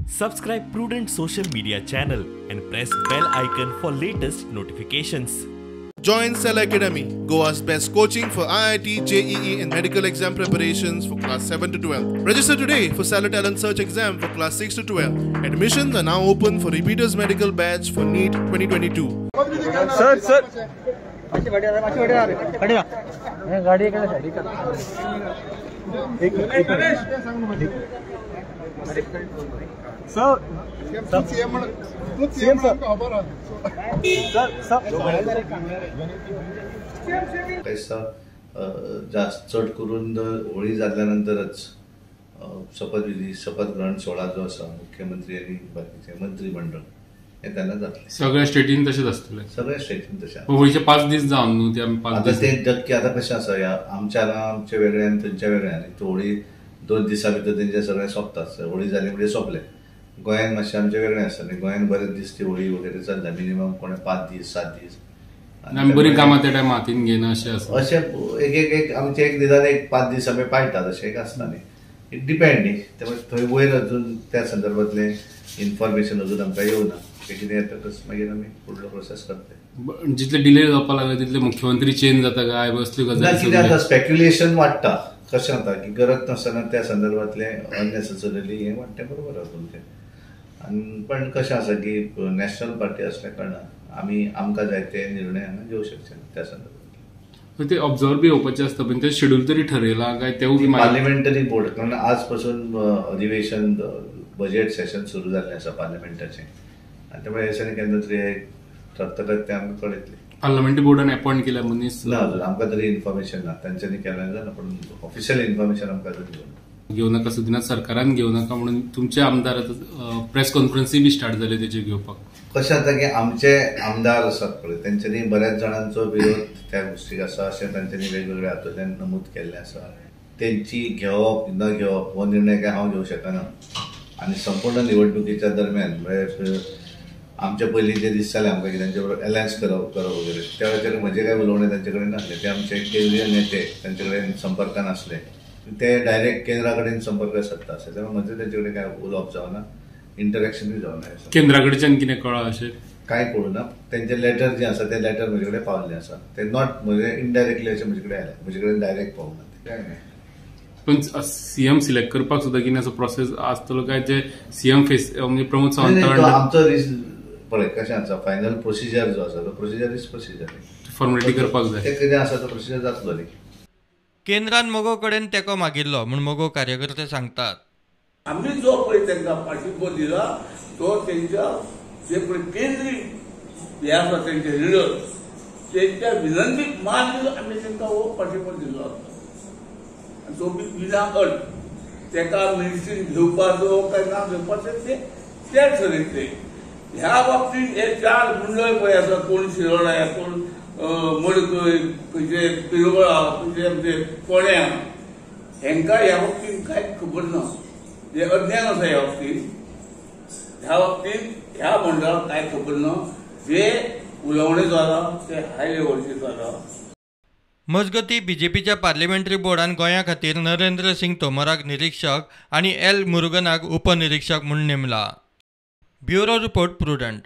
Subscribe Prudent social media channel and press bell icon for latest notifications. Join Cell Academy, Goa's best coaching for IIT, JEE and medical exam preparations for class 7 to 12. Register today for Cellar Talent Search exam for class 6 to 12. Admissions are now open for repeaters medical batch for NEET 2022. Sir, sir. Sir, CM sir. Sir, पैसा जास्त चड करून होळी जाल्ल्या नंतरच शपथविधी शपथ ग्रहण सोहळा जो आसा मुख्यमंत्री आनी बाकीचे मंत्रीमंडळ हे तेन्ना जातले. सगळ्या स्टेटीन तशेंच आसतलें. सगळ्या स्टेटीन तशें. होळीचे 5 दीस जावन न्हू ते आमी 5 आतां ते जबकी आतां कशें आसा ह्या आमच्या हांगा आमचे वेगळे आनी थंयचे वेगळे आनी होळी 2 दिसां भितर तेंचे सगळें सोंपता. होळी जाली म्हणजे सोंपलें. गोंयान मातशें आमचें वेगळें आसता न्ही. गोंयान बरेच दीस ती होळी वगैरे चलता मिनिमम कोणे 5 दीस 7 दीस. आनी बरीं कामां त्या टायमार हातीन घेयना अशें आसता. अशें एक एक एक आमचे एक निदान एक 5 दीस आमी पाळटात अशें एक आसता न्ही. It depend न्ही. त्यामुळे थंय वयर अजून त्या संदर्भातलें इन्फॉर्मेशन अजून आमकां येवना. तें कितें येतकच मागीर आमी फुडलो प्रोसेस करतले. जितले डिले जावपाक लागले तितले मुख्यमंत्री चेंज जाता काय असल्यो गजाली. कितें जाता स्पेक्युलेशन वाडटा. कशें जाता की गरज नासतना त्या संदर्भातलें अननेसेसरीली हें वाडटें बरोबर आसा तुमचें. आनी पण कशें आसा की नॅशनल पार्टी आसल्या कारणान आमी आमकां जाय ते निर्णय हांगा घेवं शकचे ना त्या संदर्भात. ते ऑब्जर्व बी येवपाचें आसता पण ते शेड्यूल तरी ठरयलां काय तेवूय बी पार्लिमेंटरी बोर्ड कारण आज पासून अधिवेशन बजेट सेशन सुरू जाल्लें आसा पार्लिमेंटाचें आनी त्यामुळे हे दिसांनी केन्ना तरी ठरतकच तें आमकां कळयतलें. पार्लमेंटरी बोर्डान अपॉयंट केल्या मनीस ना अजून आमकां तरी इन्फॉर्मेशन ना. तांच्यांनी केलें जालें पण ऑफिशियल इन्फॉर्मेशन आमकां अजून घेवना. घेवं नाका सुदिनात सरकारान घेवं नाका म्हणून तुमचे आमदार आतां प्रेस कॉन्फरन्सूय बी स्टार्ट जाले तेजे घेवपाक. कशें जाता की आमचे आमदार आसात पळय तेंच्यांनी बऱ्याच जाणांचो विरोध त्या गोश्टीक आसा अशें तांच्यांनी वेगवेगळ्या हातूंतल्यान नमूद केल्लें आसा. तेंची घेवप न घेवप हो निर्णय काय हांव घेवं शकना. आनी संपूर्ण निवडणुकीच्या दरम्यान म्हणजे आमच्या पयलीं जे दिसतालें आमकां की तांचे बरोबर अलायन्स करप वगैरे त्या वेळाचेर म्हजें काय उलोवणें तांचे कडेन नासलें. ते आमचे केंद्रीय नेते तांचे कडेन संपर्कान आसले. ते डायरेक्ट केंद्रा कडेन संपर्क सादता आसले. त्यामुळे म्हजें तांचे कडेन काय उलोवप जावना, इंटरेक्शनूय जावना. केंद्रा कडच्यान कितें कळ्ळां अशें कांय कळूं ना. तेंचे लेटर जें आसा तें लेटर म्हजे कडेन पावल्लें आसा. तें not म्हणजे इनडायरेक्टली अशें म्हजे कडेन आयलें. म्हजे कडेन डायरेक्ट पावूंक ना तें. पण सीएम सिलेक्ट करपाक सुद्दां कितें असो प्रोसेस आसतलो काय जे सीएम फेस म्हणजे प्रमोद सावंत आमचो पळय कशें आसा फायनल प्रोसिजर जो आसा तो प्रोसिजर is procedure formality करपाक जाय. तें कितें आसा तो प्रोसिजर जातलो न्ही. केंद्रान मगो कडेन तेंको मागिल्लो म्हूण मगो कार्यकर्ते सांगतात. आमी जो पळय तांकां पाठिंबो दिला तो तेंच्या जे पळय केंद्रीय हे आसा तेंचे लिडर तेंच्या विनंतीक मान दिलो आमी तांकां हो पाठिंबो दिल्लो आसा. आनी तो बी विना अट ताका मिनिस्ट्रीन घेवपाचो काय ना घेवपाचें ते ठरयतले. ह्या बाबतींत हे 4 मंडळ पळय आसा कोण शिरोडा कोण मडकय खंयचे पिरवळा खंयचे आमचे कोण्या हेंकां ह्या बाबतींत कांयच खबर ना. जे अज्ञान आसा ह्या बाबतींत. ह्या बाबतींत ह्या मंडळाक कांय खबर ना. जे उलोवणें जालां तें हाय लेवलचेर जालां. मजगतीं बीजेपीच्या पार्लिमेंटरी बोर्डान गोंया खातीर नरेंद्र सिंग तोमराक निरीक्षक आनी एल मुरुगनाक उपनिरीक्षक म्हूण नेमला. Bureau report, Prudent.